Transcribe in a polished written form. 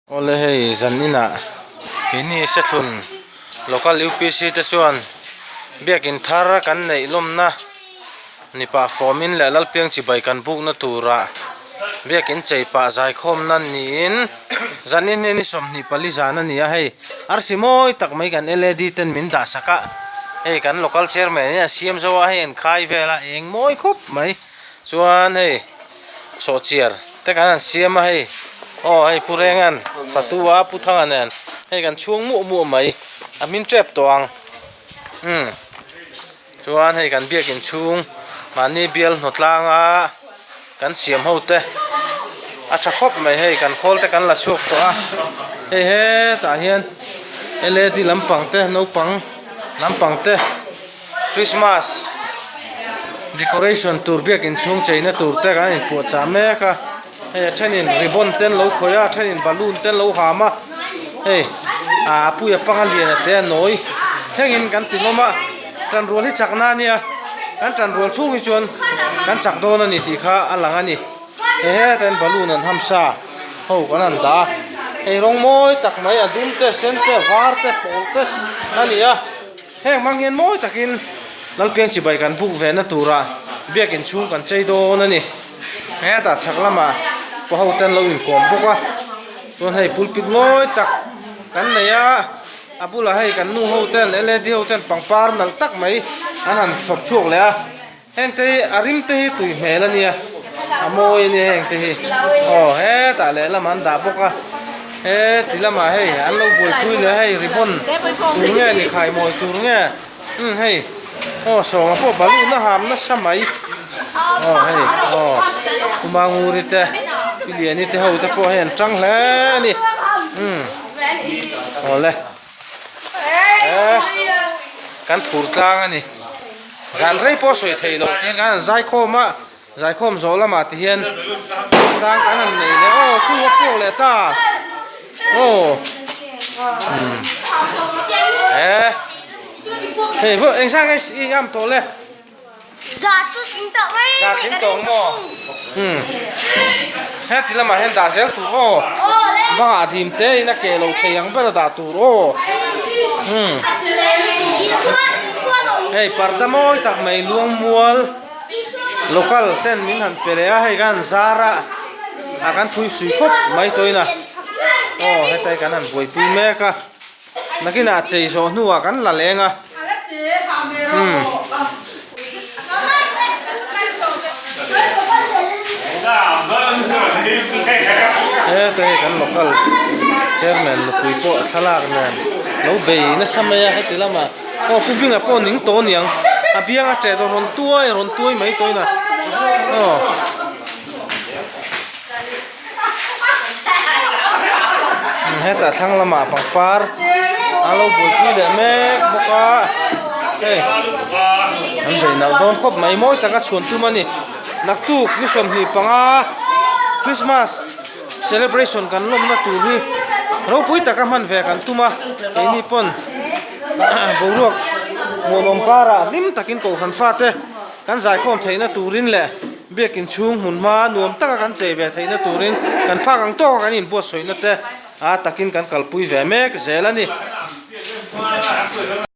Awle hei zan inah keini Sethlun Local UPC te chuan biakin thar kan neih lawmna ni pah fawmin leh Lalpiang chibai kan bukna turah biakin chei pah zaikhawmna niin zan in hi ni 24 zan a ni a hei arsi mawi tak mai kan led ten min dah sak a hei kan local chairman hian a siam zo a hei an khai vel a eng mawi khawp mai chuan hei sawhchiar te kan han siam a hei aw hei pu Rengan fatu a pu Thanga nen hei kan chhung muah muah mai a hmin tep tawh ang umm chuan hei kan biakin chhung mahni bial hnaw tlanga kan siam ho te a tha khawp mai hei kan khawl te kan la chhuak tawh a hei hetah hian led lampang te naupang lampang te. Christmas decoration tur biakin chhung cheina tur te kan inpuahchah mek a hei a thenin ribbon te an lo khawih a a thenin balloon te an lo ham a hei ah a puia panga lian a te a nawi thlengin kan ti hlawm a tanrual hi chakna a nia kan tanrual chhung hi chuan kan chak dawn a ni tih kha a lang a ni hei hetah hian balloon an ham sa ho kan han dah a hei rawng mawi tak mai a dum te sen te var te pawl te a ni a. Heng hmang hian mawi takin Lalpiang chibai kan buk ve na turah biakin chhung kan chei dawn a ni. Hetah chhak lamah pa ho te an lo inkawm bawk a, chuan hei pulpit mawi tak kan nei a, a bulah hei kan nu ho ten led ho ten pangpar nalh tak mai an han chhawp chhuak leh a. Heng te hi a rim te hi tui hmel a nia a mawi a nia heng te hi aw hetah lehlamah an dah bawk a heti lamah hei an lo buaipui leh a hei ribbon tur nge ni khai mawi tur nge umm hei aw sawma pawh balloon a ham nasa mai aw hei aw Kumanguri te Pi Liani te ho te pawh hei an tang hle a ni umm awle. Kan phur tlang a ni. Zan rei pawh sawi theih loh tihian kan han zai khawm a, zai khawm zawh lamah tihian tlang kan han nei leh aw chu a puak leh ta aw eh hei eng zat nge i am tawh le. Za chu tling tawh mai. Za tling tawh ang maw? Hmm. Heti lamah hian dah zel tur aw. Bangah dim te in a keh lo thei ang ber a dah tur aw. Hmm. Hei parda mawi tak mai luang mual local ten min han pe leh a hei kan zar a a kan phui sui khawp mai tawhin a. Aw hetai kan han buaipui mek a. Nakinah chei zawh hnuah kan la leng a. Umm. Heta hei kan local chairman nupui pawh thlalak nen lo bei nasa mai a heti lamah aw pu Binga pawh ning tawh aniang a biang a ṭeh tawh rawn tuai rawn tuai mai tawhin a aw. Hetah thlang lamah pangpar an lo buaipui leh mek bawk a hei an bei nalh dawn khawp mai mawi taka chhuan tum a ni naktuk ni 25 Christmas celebration kan lawmna tur hi ropui taka hman ve kan tum a keini pawn boruak muanawm karah hlim takin kohhran fate kan zaikhawm theihna turin leh. Biakin chhung hmun hma nuam taka kan chei ve theihna turin kan phak ang tawka kan inbuatsaihna te a takin kan kalpui ve mek zel a ni.